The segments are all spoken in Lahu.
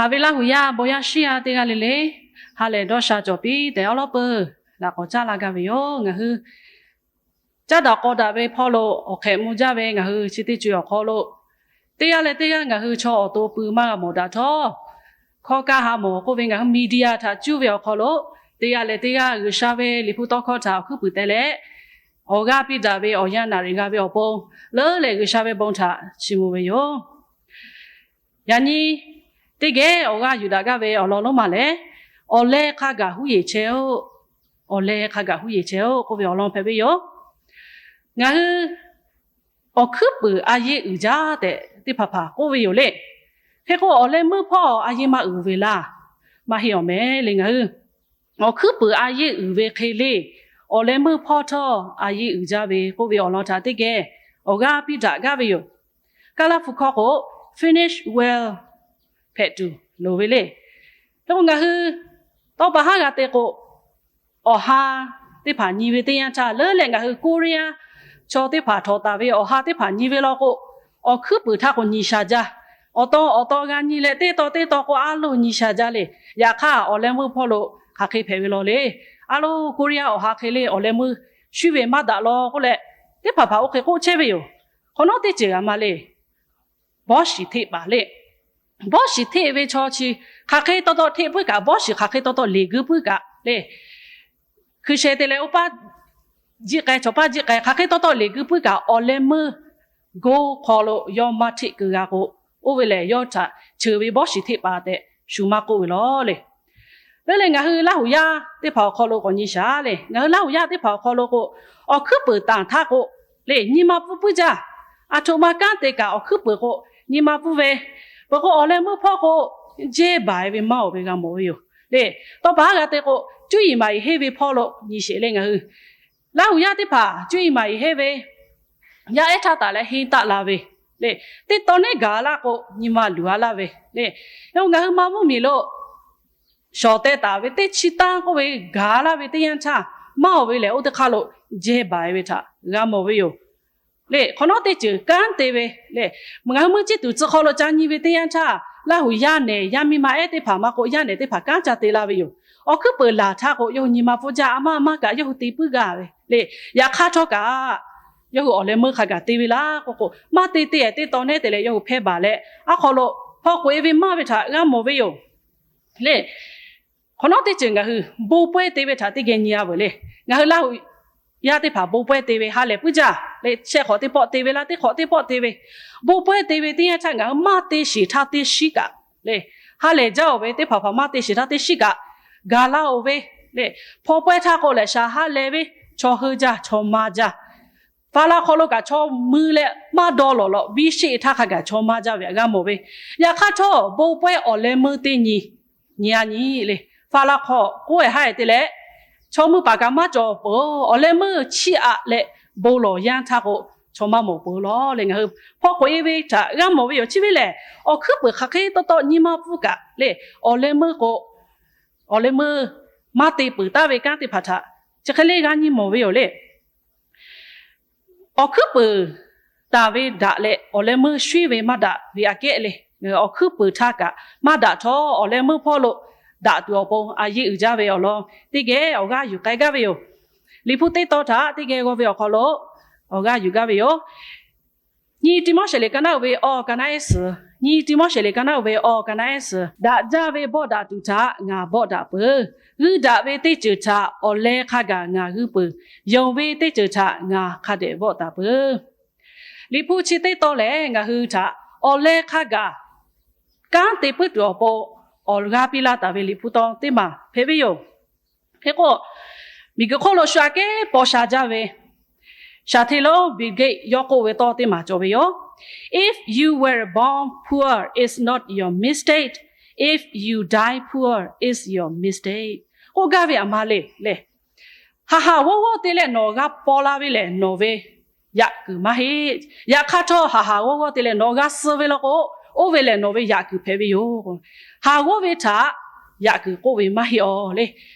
Aˬ ve Laˇ huˍ yaˇ bon yaˇ shiˉ yaˇ teˇ g'aˇ le le, ha lehˬ dawˇ sha cawˬ piˇ tehꞈ awˉ lawˉ peuˬ laꞈ k'awꞈ caˉ laˇ gaˇ ve yoˬ. Ngaˬ hui caˉ daꞈ k'aw daꞈ ve hpawˇ lo awˬ hk'ehꞈ mvuh jaˇ ve ngaˬ hui chi teˇ co-e awˬ hk'aw lo, teˇ g'aˇ leh teˇ g'aˇ ngaˬ hui chaw awˬ to pui maˇ g'a mawˬ daꞈ htawˇ, hkawˇ kaˇ ha mawˬ k'oˆ ve ngaˬ hui media htaꞈ cuˇ ve awˬ hk'aw lo, teˇ g'aˇ leh teˇ g'aˇ G'uiˬsha ve liꞈ hpu tawˇ hkawˇ htaꞈ awˬ hkuiˉ puiˍ te leh, awˬ g'aˇ piˇ daꞈ ve awˬ yanˇ naˍ riˍ g'a ve awˬ pon leuˉ leh G'uiˬsha ve bon htaꞈ chiˇ mvuh ve yoˬ. Yaꞈ nyi teˇ geh awˬ g'aˇ yuˬ daꞈ gaˇ ve awˬ lawn lonˉ ma lehˬ, awˬ leh hk'a gaˬ huˉ yeˬ chehˇ-oˆ, awˬ leh hk'a gaˬ huˉ yeˬ chehˇ-oˆ k'oˆ ve awˬ lawn hpehꞈ ve yoˬ. Ngaˬ hui awˬ hkuiˉ puiˍ a yeˇ uiˍ jaˇ tehꞈ teˇ hpaˍ hpaˍ k'oˆ ve yoˬ le. Hk'e k'o awˬ leh meuˇ hpawˇ a yeˇ maˇ uiˍ ve laˇ, maˇ heˆ awˬ meh le. Ngaˬ hui awˬ hkuiˉ puiˍ a yeˇ uiˍ ve hk'e le, awˬ leh meuˇ hpawˇ htawˇ a yeˇ uiˍ jaˇ ve k'oˆ ve awˬ lawn htaꞈ teˇ geh awˬ g'aˇ piˇ daꞈ gaˇ ve yoˬ. Kaˇlaˇ hpu hkawˇ k'o, finish well hpehꞈ tuˬ loˍ ve le. Hk'e k'o ngaˬ hui tawˇ pa haˉ g'a te k'o, awˬ ha teˇ hpaˍ nyi ve teˇ yanˇ htaˇ leuˉ leh ngaˬ hui Korea chaw teˇ hpaˍ htawꞈ taˍ ve awˬ ha teˇ hpaˍ nyi ve law k'o, awˬ hkuiˉ puiˍ htaˇ k'o nyi sha jaˇ. Awˬ taw awˬ taw g'a nyi leh teˇ taw teˇ taw k'o a loˍ nyi sha jaˇ le. Yaꞈ hk'aˇ awˬ leh meuˇ hpawˇ lo hk'aˬ hk'e hpehꞈ ve law le. A loˍ, Korea awˬ ha hk'e le awˬ leh meuˇ shuˉ ve maˇ daꞈ law k'oˆ leh, teˇ hpaˍ hpaˍ oˇ hk'e k'oˆ chehˇ ve yoˬ. Hk'awꞈ nawˉ teˇ ceuˬ a ma le, bawˇ shiˍ hteˆ paˍ le. Bawˇ shiˍ hteˆ ve chaw chi hk'aˬ hk'e taw taw hteˆ puiˉ kaꞈ, bawˇ shiˍ hk'aˬ hk'e taw taw leˬ gui puiˉ kaꞈ le, hkui sheh te leh oˇ paˇ jiˆ k'ai chaw paˇ jiˆ k'ai hk'aˬ hk'e taw taw leˬ gui puiˉ kaꞈ, awˬ leh meuˇ go hk'aw lo yawˇ maˇ hteˆ keu g'a k'o, oˇ ve lehˬ yawˇ htaꞈ cheuˬ ve bawˇ shiˍ hteˆ paˍ tehꞈ shu maˇ k'oˆ ve law le. Leuˉ leh ngaˬ hui Laˇ huˍ yaˇ teˇ hpaˍ awˬ hk'aw lo k'awꞈ nyi shaˍ le. Ngaˬ hui Laˇ huˍ yaˇ teˇ hpaˍ awˬ hk'aw lo k'o, awˬ hkuiˉ puiˍ tanˬ htaˇ k'o le, nyi ma pfuhˇ puiˉ jaˇ. Aˬ htoꞈ ma kanˉ te kaꞈ awˬ hkuiˉ puiˍ k'o nyi ma pfuhˇ ve, peuˬ k'o awˬ leh meuˇ hpawˇ k'o jehˇ baˬ e ve maˇ oˬ ve g'a mawˬ ve yoˬ le. Tawˇ pa haˉ g'a te k'o, cuˇ yiˍ maˍ yiˍ henˇ ve hpawˇ lo nyi sheˍ le. Ngaˬ hui Laˇ huˍ yaˇ teˇ hpaˍ cuˇ yiˍ maˍ yiˍ henˇ ve yaˇ ehˉ htaˇ taˍ leh henˇ taˆ la ve le. Teˇ taw neˉ gaˬ laˇ k'o nyi ma luˬ a laˇ ve le. Ngaˬ hui Manˇ mvuhˇ miˬ lo shawˍ teh taˍ ve teˇ chi tanˇ k'oˆ ve gaˬ laˇ ve teˇ yanˇ htaˇ, maˇ oˬ ve lehˬ oˇ teˇ hk'aˇ lo jehˇ baˬ e ve htaꞈ g'a mawˬ ve yoˬ le. Hk'awꞈ nawˉ teˇ ceuˬ kanˉ te ve le, ngaˬ hui meuˇ ciˇ tuˬ tcuh hk'aw lo ca nyi ve teˇ yanˇ htaˇ, Laˇ huˍ yaˇ nehˬ yaˇ miˇ ma ehˉ teˇ hpaˍ maˇ k'o yaˇ nehˬ teˇ hpaˍ kanˉ ca te la ve yoˬ. Awˬ hkuiˉ puiˍ laˬ htaˇ k'o yawˇ hui nyi ma pfuhˇ jaˇ, a maˇ maˇ kaꞈ yawˇ hui te puiˉ g'a ve le. Yaꞈ hk'aˇ htawˇ kaꞈ yawˇ hui awˬ leh meuˇ hk'a gaˬ te ve laˇ k'oˆ k'o, maˇ te te teˇ taw neˉ te leh yawˇ hui hpehˇ baˬ leh, a hk'aw lo hpaw k'oꞈ e ve maˇ ve htaꞈ g'a mawˬ ve yoˬ le. Hk'awꞈ nawˉ teˇ ceuˬ ngaˬ hui bon pawehˇ te ve htaꞈ teˇ geh nyi a veuˬ le. Ngaˬ hui Laˇ huˍ yaˇ teˇ hpaˍ bon pawehˇ te ve ha lehˬ puiˉ jaˇ le. Shehˆ hk'awꞈ teˇ pawˆ te ve laˇ, teˇ hk'awꞈ teˇ pawˆ te ve, bon pawehˇ te ve teˇ yanˇ htaˇ ngaˬ hui maˇ te sheˍ htaˇ teˇ shiˉ kaꞈ le, ha lehˬ jaˇ oˬ ve teˇ hpaˍ hpaˍ maˇ te sheˍ htaˇ teˇ shiˉ kaꞈ gaˬ la oˬ ve le. Hpaw pawehˇ htaˇ k'o lehˬ shaˍ ha lehˬ ve, chaw heuˆ jaˇ chaw maˇ jaˇ, faˍ laˇ hk'aw lo kaꞈ chaw mui leh maˇ dawˇ lawˬ lawꞈ, biˇ sheˆ htaˇ hk'a gaˬ chaw maˇ jaˇ ve htaꞈ g'a mawˬ ve. Yaꞈ hk'aˇ htawˇ bon pawehˇ awˬ leh meuˇ teˇ nyi nyi a nyi le. Faˍ laˇ hk'aw k'oˆ e haˉ e te leh, chaw mui paˍ kaꞈ maˇ cawˬ peuˬ, awˬ leh meuˇ chiˇ aꞈ leh bon lawˬ yanˇ htaˇ k'o chaw maˇ mawˬ peuˬ law le. Ngaˬ hui hpaw k'oꞈ e ve htaꞈ g'a mawˬ ve yoˬ. Chi ve lehˬ, awˬ hkuiˉ puiˍ hk'aˬ hk'e taw taw nyi ma pfuhˇ kaꞈ le, awˬ leh meuˇ k'o, awˬ leh meuˇ maˇ te peuˬ taˍ ve kanˉ teˇ hpaˍ htaꞈ chi hk'e le g'a nyi mawˬ ve yoˬ le. Awˬ hkuiˉ puiˍ tanˬ ve daꞈ leh awˬ leh meuˇ shuiˉ ve maˇ daꞈ ve aꞈ kehˉ le. Awˬ hkuiˉ puiˍ htaˇ kaꞈ maˇ daꞈ htawˇ, awˬ leh meuˇ hpawˇ lo daꞈ tuˬ awˬ pon a yeˇ uiˍ jaˇ ve awˬ lawn teˇ geh awˬ g'aˇ yuˬ k'ai gaˇ ve yoˬ. Liꞈ hpu teˇ tawn htaꞈ teˇ geh g'aw ve awˬ hk'aw lo awˬ g'aˇ yuˬ gaˇ ve yoˬ. Nyi Tiˆmoˉseˍ liꞈ ka naˉ uiˍ ve awˬ ka naˉ ehˉ suhˍ, nyi Tiˆmoˉseˍ liꞈ ka naˉ uiˍ ve awˬ ka naˉ ehˉ suhˍ, daꞈ jaˇ ve bawˆ daꞈ tuˬ htaꞈ ngaˬ bawˆ daꞈ peuˬ. G'uiˇ daꞈ ve teˇ ceuˬ htaꞈ awˬ leh hk'a gaˬ ngaˬ g'uiˇ peuˬ. Yonˍ ve teˇ ceuˬ htaꞈ ngaˬ hk'a dehꞈ bawˆ daꞈ peuˬ. Liꞈ hpu chi teˇ tawn lehˬ ngaˬ hui htaꞈ awˬ leh hk'a gaˬ kanˉ te puiˉ tuˬ awˬ pon awˬ g'aˇ piˇ laˇ taˍ ve liꞈ hpu tawn teˇ maˬ hpehꞈ ve yoˬ. Hk'e k'o, miˬguiˬ hk'oˆ lo shu aꞈ kehˉ paw sha jaˇ ve shaˍ hteˇ lonˉ Bill Gates yawˇ k'oˆ ve tawˇ teˇ maˬ cawˬ ve yoˬ. If you were born poor, it's not your mistake. If you die poor, it's your mistake. K'oˆ gaˇ ve aˬ ma le le. Haˍ haˍ g'awˇ g'awˇ te leh nawˬ g'a paw la ve lehˬ nawˬ ve yaꞈ kuiˬ maˇ heˆ. Yaꞈ hk'aˇ htawˇ haˍ haˍ g'awˇ g'awˇ te leh nawˬ g'a suh ve law k'o, oˇ ve lehˬ nawˬ ve yaꞈ kuiˬ hpehꞈ ve yoˬ. Haˍ g'awˇ ve htaꞈ yaꞈ kuiˬ k'oˆ ve maˇ heˆ aˬ le.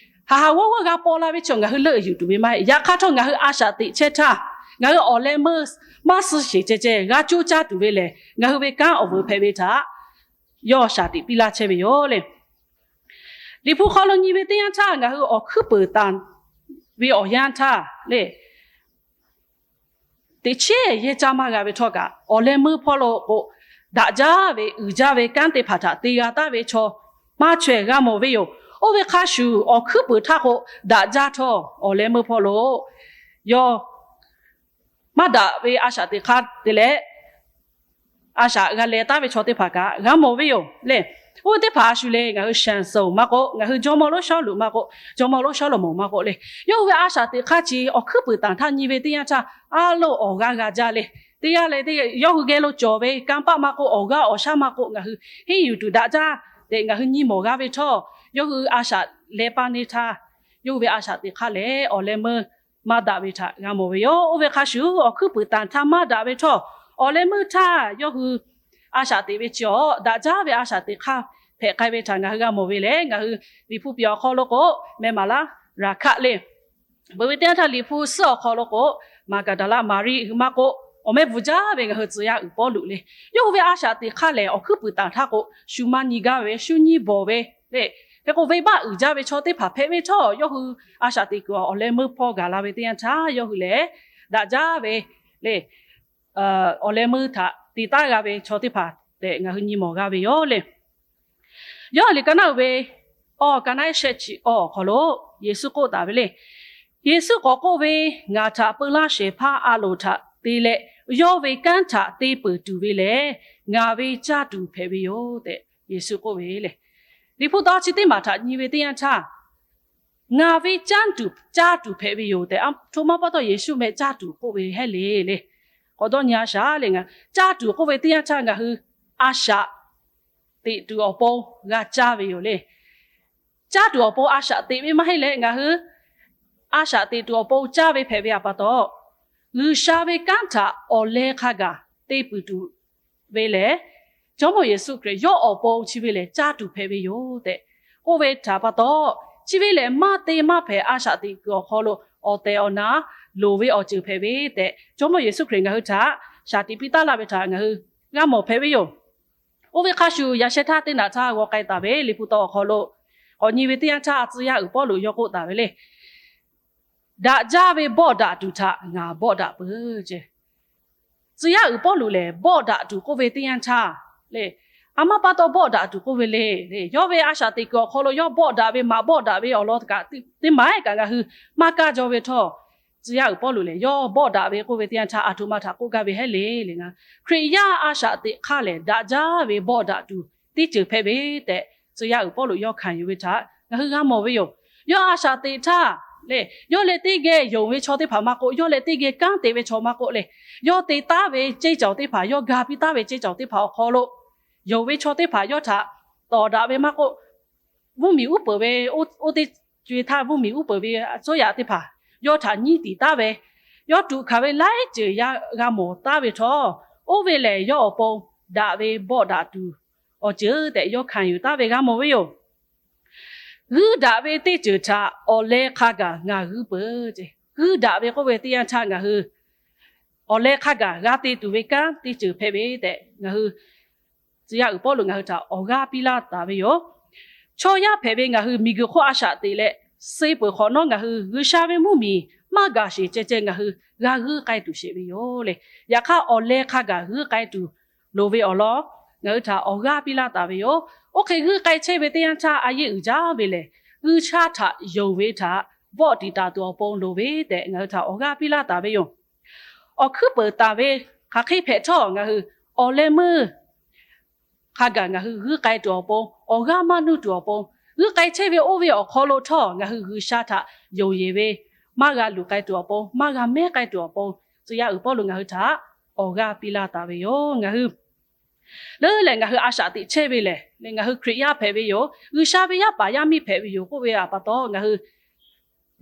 Haˍ haˍ g'awˇ g'awˇ g'a paw la ve chi ngaˬ hui leuˆ yuˬ tuˬ ve maˇ heˆ. Yaꞈ hk'aˇ htawˇ ngaˬ hui a shaꞈ teꞈ chehˇ htaˇ, ngaˬ hui awˬ leh meuˇ maˇ suh sheˍ ceh ceh g'a coˇ caˇ tuˬ ve lehˬ, ngaˬ hui ve kanˉ awˬ veuˬ hpehꞈ ve htaꞈ yawˇ shaˍ tiꞈ piˇ laˇ chehˇ ve yoˬ le. Liꞈ hpu hk'aw lo nyi ve teˇ yanˇ htaˇ ngaˬ hui awˬ hkuiˉ peunˍ tanˍ ve awˬ yanˇ htaˇ le, teꞈ chiˉ yehˇ caˇ maˇ g'a ve htawˇ kaꞈ, awˬ leh meuˇ hpawˇ lo k'o, daꞈ jaˇ ve uiˍ jaˇ ve kanˉ teˇ hpaˍ htaꞈ te g'a taˍ ve chaw maˇ chaweh g'a mawˬ ve yoˬ. Oˇ ve hk'a shuˍ, awˬ hkuiˉ peunˍ htaˇ k'o, daꞈ jaˇ htawˇ awˬ leh meuˇ hpawˇ lo yawˇ maˇ daꞈ ve a shaꞈ teꞈ hk'aˇ te leh, a shaꞈ g'a leh taˍ ve chaw teˇ hpaˍ kaꞈ g'a mawˬ ve yoˬ le. Oˇ ve teˇ hpaˍ a shu le, ngaˬ hui Shaˍsonˍ maˇ k'oˆ, ngaˬ hui Jawˇmawˇ Lonˉ Sawˉluꞈ maˇ k'oˆ, Jawˇmawˇ Lonˉ Sawˉlaꞈmonˍ maˇ k'oˆ le, yawˇ hui ve a shaꞈ teꞈ hk'aˇ chi awˬ hkuiˉ peunˍ tanˍ htaˇ nyi ve teˇ yanˇ htaˇ, a loˬ awˬ g'aˇ g'a jaˇ le. Teˇ g'aˇ leh teˇ g'aˇ yawˇ hui geh lo cawˬ ve kanˇ paˆ maˇ k'oˆ, awˬ g'aˇ awˬ shaˉ maˇ k'oˆ, ngaˬ hui henˇ yuˬ tuˬ daꞈ jaˇ tehꞈ ngaˬ hui nyi mawˬ g'a ve htawˇ, yawˇ hui a shaꞈ leh paˇ neˇ htaˇ, yawˇ hui ve a shaꞈ teꞈ hk'aˇ lehˬ awˬ leh meuˇ maˇ daꞈ ve htaꞈ g'a mawˬ ve yoˬ. Oˇ ve hk'a shuˍ, awˬ hkuiˉ peunˍ tanˍ htaˇ maˇ daꞈ ve htawˇ, awˬ leh meuˇ htaˇ yawˇ hui a shaꞈ teꞈ ve chi awˬ daꞈ jaˇ ve a shaꞈ teꞈ hk'aˇ hpehꞈ k'ai ve htaꞈ ngaˬ hui g'a mawˬ ve lehˬ, ngaˬ hui Liꞈ hpu piˍ awˬ hk'aw lo k'o, meh maˍ laˇ Raˍhkaˆ le. Beuꞈ ve teˇ yanˇ htaˇ Liꞈ hpu suhˉ awˬ hk'aw lo k'o, Maˍgaˍdaˍlaˆ Maˍriˆ hui maˇ k'oˆ, awˬ meh bvuhˬ jaˇ ve ngaˬ hui tcuh yaˇ uiˍ Pawˇluꞈ le. Yawˇ hui ve a shaꞈ teꞈ hk'aˇ lehˬ, awˬ hkuiˉ peunˍ tanˍ htaˇ k'o, shu maˇ nyi gaˇ ve, shu nyi bawˬ ve le. Hk'e k'o, venˇbaˆ uiˍ jaˇ ve chaw teˇ hpaˍ hpehꞈ ve htawˇ, yawˇ hui a shaꞈ teꞈ kuiˬ awˬ leh meuˇ hpawˇ gaˬ la ve teˇ yanˇ htaˇ, yawˇ hui lehˬ daꞈ jaˇ ve le, awˬ leh meuˇ htaꞈ te taˉ g'a ve chaw teˇ hpaˍ tehꞈ ngaˬ hui nyi mawˬ g'a ve yoˬ le. Yoˇhanˬ liꞈ ka naˆ uiˍ ve awˬ, ka naˆ ehˉ shehˆ chi awˬ awˬ hk'aw lo Yeˍsuˆ k'oˆ taˍ ve le. Yeˍsuˆ k'awꞈ k'oˆ ve, Ngaˬ htaꞈ peu laˇ shehˍ hpaˇ a loˍ htaꞈ te leh, yawˇ ve kanˉ htaꞈ te peuˬ tuˬ ve lehˬ, ngaˬ ve caˇ tuˬ hpehꞈ ve yoˬ tehꞈ Yeˍsuˆ k'oˆ ve le. Liꞈ hpu taw chi teˇ maˬ htaꞈ nyi ve teˇ yanˇ htaˇ, ngaˬ ve caˇ tuˬ, caˇ tuˬ hpehꞈ ve yoˬ tehꞈ, a htoꞈ ma pa taw Yeˍsuˆ meh caˇ tuˬ k'oˆ ve heˆ le le. K'awꞈ dawˇ nyi a shaꞈ le, ngaˬ caˇ tuˬ k'oˆ ve teˇ yanˇ htaˇ ngaˬ hui a shaꞈ teꞈ tuˬ awˬ pon g'a caˇ ve yoˬ le. Caˇ tuˬ awˬ pon a shaꞈ teꞈ ve maˇ heˆ leh, ngaˬ hui a shaꞈ teꞈ tuˬ awˬ pon caˇ ve hpehꞈ ve pa taw, G'uiˬsha ve kanˉ htaꞈ awˬ leh hk'a gaˬ te peuˬ tuˬ ve lehˬ, Jawˇmawˇ Yeˍsuˆ Hkriꞈ yawˇ awˬ pon chi ve lehˬ caˇ tuˬ hpehꞈ ve yoˬ tehꞈ k'oˆ ve htaꞈ pa taw, chi ve lehˬ maˇ te maˇ hpehꞈ a shaꞈ teꞈ kuiˬ awˬ hk'aw lo awˬ tehˬ awˬ na loˍ ve awˬ ceuˬ hpehꞈ ve tehꞈ, Jawˇmawˇ Yeˍsuˆ Hkriꞈ ngaˬ hui htaꞈ shaˍ tiꞈ piˇ taˉ laˇ ve htaꞈ ngaˬ hui g'a mawˬ hpehꞈ ve yoˬ. Oˇ ve hk'a shuˍ, yaꞈ sheh htaˇ teˇ naꞈ htaˇ g'aw k'ai taˍ ve Liꞈ hpu taw awˬ hk'aw lo k'awꞈ nyi ve teˇ yanˇ htaˇ, tcuh yaˇ uiˍ Pawˇluꞈ yawˇ k'oˆ taˍ ve le. Daꞈ jaˇ ve bawˆ daꞈ tuˬ htaꞈ ngaˬ bawˆ daꞈ peuˬ ce. Tcuh yaˇ uiˍ Pawˇluꞈ lehˬ, bawˆ daꞈ tuˬ k'oˆ ve teˇ yanˇ htaˇ le, a maˇ pa taw bawˆ daꞈ tuˬ k'oˆ ve le. Yawˇ ve a shaꞈ teꞈ kuiˬ awˬ hk'aw lo yawˇ bawˆ daꞈ ve maꞈ bawˆ daꞈ ve awˬ lawn kaꞈ teˇ maˬ ehˉ kaꞈ ngaˬ hui maˇ kaˇ jaw ve htawˇ, tcuh yaˇ uiˍ Pawˇluꞈ lehˬ yawˇ bawˆ daꞈ ve k'oˆ ve teˇ yanˇ htaˇ a htoꞈ ma htaꞈ k'oˆ gaˇ ve heˆ le le ngaˬ, Hkriꞈ yaˇ a shaꞈ teꞈ hk'aˇ lehˬ daꞈ jaˇ ve bawˆ daꞈ tuˬ teˇ ceuˬ hpehꞈ ve tehꞈ, tcuh yaˇ uiˍ Pawˇluꞈ yawˇ hkanˍ yuˬ ve htaꞈ ngaˬ hui g'a mawˬ ve yoˬ. Yawˇ a shaꞈ teꞈ htaˇ le, yawˇ leh teˇ geh yonˍ ve chaw teˇ hpaˍ maˇ k'oˆ, yawˇ leh teˇ geh kanˉ te ve chaw maˇ k'oˆ le, yawˇ te taˉ ve ceˇ cawˬ teˇ hpaˍ, yawˇ ga piˇ taˉ ve ceˇ cawˬ teˇ hpaˍ awˬ hk'aw lo yonˍ ve chaw teˇ hpaˍ yawˇ htaꞈ tawˍ daꞈ ve maˇ k'oˆ, mvuhˇmiˬ uˉ peunˍ ve, oˇ teˇ co-e htaˇ mvuhˇmiˬ uˉ peunˍ ve a tcuhˉ yaꞈ teˇ hpaˍ yawˇ htaꞈ nyiˉ tiˍ taˉ ve, yawˇ tuꞈ hkanˍ ve laiˉ ceuˬ yaˇ g'a mawˬ taˉ ve htawˇ, oˇ ve lehˬ yawˇ awˬ pon daꞈ ve bawˆ daꞈ tuˬ awˬ ceuˬ tehꞈ yawˇ hkanˍ yuˬ taˉ ve g'a mawˬ ve yoˬ. G'uiˇ daꞈ ve teˇ ceuˬ htaꞈ awˬ leh hk'a gaˬ ngaˬ g'uiˇ peuˬ ce. G'uiˇ daꞈ ve k'oˆ ve teˇ yanˇ htaˇ ngaˬ hui awˬ leh hk'a gaˬ g'a te tuˬ ve kanˉ teˇ ceuˬ hpehꞈ ve tehꞈ ngaˬ hui tcuh yaˇ uiˍ Pawˇluꞈ ngaˬ hui htaꞈ awˬ g'aˇ piˇ laˇ taˍ ve yoˬ. Chaw yaˇ hpehꞈ ve ngaˬ hui miˬguiˬ hk'oˆ a shaꞈ teꞈ leh, suh peuˬ hk'awꞈ nawˉ ngaˬ hui G'uiˬsha ve mvuhˇmiˬ maˇ gaˬ sheˍ ceh ceh ngaˬ hui g'a g'uiˇ k'ai tuˬ sheˍ ve yoˬ le. Yaꞈ hk'aˇ, awˬ leh hk'a gaˬ g'uiˇ k'ai tuˬ loˍ ve awˬ lawn ngaˬ hui htaꞈ awˬ g'aˇ piˇ laˇ taˍ ve yoˬ. Oˇ hk'e g'uiˇ k'ai chehˇ ve teˇ yanˇ htaˇ a yeˇ uiˍ jaˇ ve lehˬ, G'uiˬsha htaꞈ yonˍ ve htaꞈ vawˆ tiꞈ taˍ tuˬ awˬ pon loˍ ve tehꞈ ngaˬ hui htaꞈ awˬ g'aˇ piˇ laˇ taˍ ve yoˬ. Awˬ hkuiˉ peunˍ taˍ ve hk'aˬ hk'e hpehꞈ htawˇ, ngaˬ hui awˬ leh meuˇ hk'a gaˬ ngaˬ hui g'uiˇ k'ai tuˬ awˬ pon, awˬ g'aˇ maˇ nuˇ tuˬ awˬ pon, g'uiˇ k'ai chehˇ ve oˇ ve awˬ hk'aw lo htawˇ ngaˬ hui G'uiˬsha htaꞈ yonˍ yeˬ ve maˇ g'a luˬ k'ai tuˬ awˬ pon, maˇ g'a mehˉ k'ai tuˬ awˬ pon, tcuh yaˇ uiˍ Pawˇluꞈ ngaˬ hui htaꞈ awˬ g'aˇ piˇ laˇ taˍ ve yoˬ. Ngaˬ hui leuˉ leh ngaˬ hui a shaꞈ teꞈ chehˇ ve lehˬ, ngaˬ hui Hkriꞈ yaˇ hpehꞈ ve yoˬ, G'uiˬsha ve yaˇ paˍ yaˇ miˇ hpehꞈ ve yoˬ k'oˆ ve pa taw, ngaˬ hui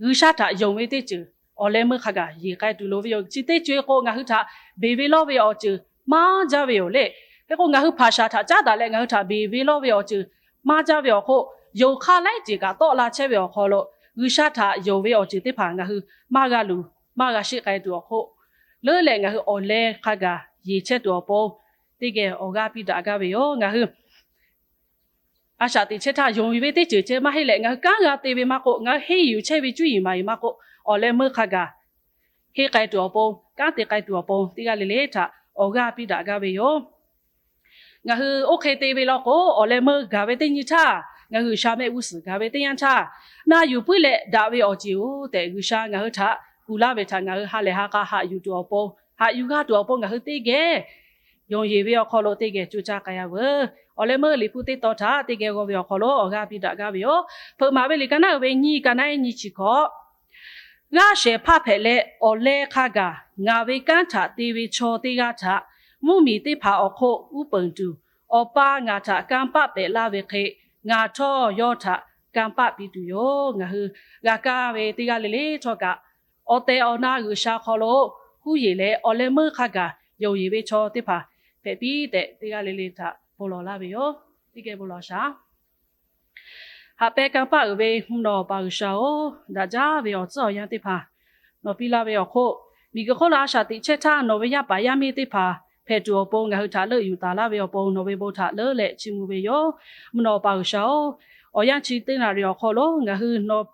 G'uiˬsha htaꞈ yonˍ ve teˇ ceuˬ awˬ leh meuˇ hk'a gaˬ yeˬ k'ai tuˬ loˍ ve yoˬ. Chi teˇ co-e k'o, ngaˬ hui htaꞈ beˬ ve lawˇ ve awˬ ceuˬ maˇ jaˇ ve yoˬ le. Hk'e k'o, ngaˬ hui hpaˍ shaˍ htaꞈ caˉ daꞈ leh ngaˬ hui htaꞈ beˬ ve lawˇ ve awˬ ceuˬ maˇ jaˇ ve awˬ hk'oˆ, yonˍ hk'aˇ laiˉ ceuˬ kaꞈ tawˆ la chehˇ ve awˬ hk'aw lo, G'uiˬsha htaꞈ yonˍ ve awˬ ceuˬ teˇ hpaˍ ngaˬ hui maˇ g'a luˬ, maˇ g'a sheˆ k'ai tuˬ awˬ hk'oˆ, leuˉ leh ngaˬ hui awˬ leh hk'a gaˬ yeˬ chehˇ tuˬ awˬ pon, teˇ geh awˬ g'aˇ piˇ daꞈ gaˇ ve yoˬ. Ngaˬ hui a shaꞈ teꞈ chehˇ htaˇ, yonˍ ve teˇ ceuˬ ceh maˇ heˆ leh, ngaˬ hui kanˉ g'a te ve maˇ k'oˆ, ngaˬ hui henˇ yuˬ chehˇ ve cuˇ yiˍ maˍ yiˍ maˇ k'oˆ, awˬ leh meuˇ hk'a gaˬ henˇ k'ai tuˬ awˬ pon, kanˉ te k'ai tuˬ awˬ pon, teˇ g'aˇ le le htaꞈ awˬ g'aˇ piˇ daꞈ gaˇ ve yoˬ. Ngaˬ hui oˇ hk'e te ve law k'o, awˬ leh meuˇ gaˬ ve teˇ nyi htaˇ, ngaˬ hui G'uiˬsha mehˆ g'uˇ suhˍ gaˬ ve teˇ yanˇ htaˇ, na yuˬ puiˉ leh daꞈ ve awˬ ceˬ-oˬ tehꞈ, G'uiˬsha ngaˬ hui htaꞈ kuˬ laˇ ve htaꞈ ngaˬ hui ha lehˬ ha k'a haꞈ yuˬ tuˬ awˬ pon, haꞈ yuˬ g'aˇ tuˬ awˬ pon ngaˬ hui teˇ geh yonˍ yeˬ ve awˬ hk'aw lo teˇ geh coˇ caˇ k'ai-a veuˬ. Awˬ leh meuˇ liꞈ hpu teˇ tawn htaꞈ teˇ geh g'aw ve awˬ hk'aw lo awˬ g'aˇ piˇ daꞈ gaˇ ve yoˬ. Hpeuꞈ maˍ ve liꞈ ka naˉ uiˍ ve nyiˇ, ka naˉ nyiˇ chi hkawꞈ, g'aˇ shehˍ hpaˇ hpehꞈ leh, awˬ leh hk'a gaˬ ngaˬ ve kanˉ htaꞈ te ve chaw teˇ g'aˇ htaꞈ mvuhˇmiˬ teˇ hpaˍ awˬ hk'oˆ uˉ peunˍ tuˬ, Awˬ pa ngaˬ htaꞈ kanˇ paˆ pehꞈ laˇ ve hk'e, ngaˬ htawˇ yawˇ htaꞈ kanˇ paˆ piˇ tuˬ yoˬ. Ngaˬ hui g'a kaˇ ve teˇ g'aˇ le le htawˇ kaꞈ, awˬ tehˬ awˬ na G'uiˬsha hk'aw lo huˉ yeˬ leh, awˬ leh meuˇ hk'a gaˬ yonˍ yeˬ ve chaw teˇ hpaˍ hpehꞈ piˇ tehꞈ, teˇ g'aˇ le le htaꞈ bon lawˬ laˇ ve yoˬ. Teˇ geh bon lawˬ shaˍ. Haꞈ pehnˇ kanˇ paˆ uiˍ ve mvuhˇ naw Awˬ pa G'uiˬsha-oˬ, daꞈ jaˇ ve awˬ tcuhˉ awˬ yanˇ teˇ hpaˍ nawˬ piˇ laˇ ve awˬ hk'oˆ, miˬguiˬ hk'oˆ lo a shaꞈ teꞈ chehˇ htaˇ nawˬ ve yaˇ paˍ yaˇ miˇ teˇ hpaˍ hpehꞈ tuˬ awˬ pon ngaˬ hui htaꞈ leuˆ yuˬ taˍ laˇ ve awˬ pon nawˬ ve bon htaꞈ leuˉ leh chiˇ mvuh ve yoˬ. Mvuhˇ naw Awˬ pa G'uiˬsha-oˬ, awˬ yanˇ chi teˇ naˍ riˍ awˬ hk'aw lo ngaˬ hui nawˬ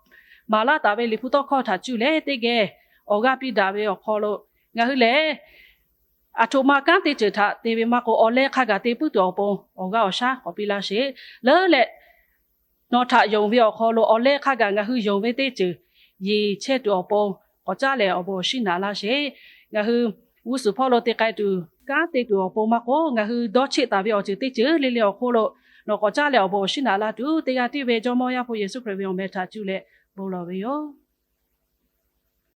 maˍ laˇ taˍ ve liꞈ hpu tawˇ hkawˇ htaꞈ cuˇ leh teˇ geh awˬ g'aˇ piˇ daꞈ ve awˬ hk'aw lo, ngaˬ hui lehˬ aˬ htoꞈ ma kanˉ teˇ ceuˬ htaꞈ te ve maˇ k'oˆ, awˬ leh hk'a gaˬ te puiˉ tuˬ awˬ pon awˬ g'aˇ awˬ shaˉ k'awꞈ piˇ laˇ sheˍ. Leuˉ leh nawˬ htaꞈ yonˍ ve awˬ hk'aw lo awˬ leh hk'a gaˬ ngaˬ hui yonˍ ve teˇ ceuˬ yeˬ chehˇ tuˬ awˬ pon k'awꞈ caˉ leh awˬ bon awˬ shinˉ naꞈ laˇ sheˍ. Ngaˬ hui g'uˇ suhˍ hpawˇ lo te k'ai tuˬ, kanˉ te tuˬ awˬ pon maˇ k'oˆ, ngaˬ hui dawˇ cheˆ taˍ ve awˬ ceuˬ teˇ ceuˬ le le awˬ hk'oˆ lo nawˬ k'awꞈ caˉ leh awˬ bon awˬ shinˉ naꞈ la tuˬ, teˇ g'aˇ tiˉ ve Jawˇmawˇ Yaˇ hpu Yeˍsuˆ Hkriꞈ ve awˬ meh htaꞈ cuˇ leh bon lawˬ ve yoˬ.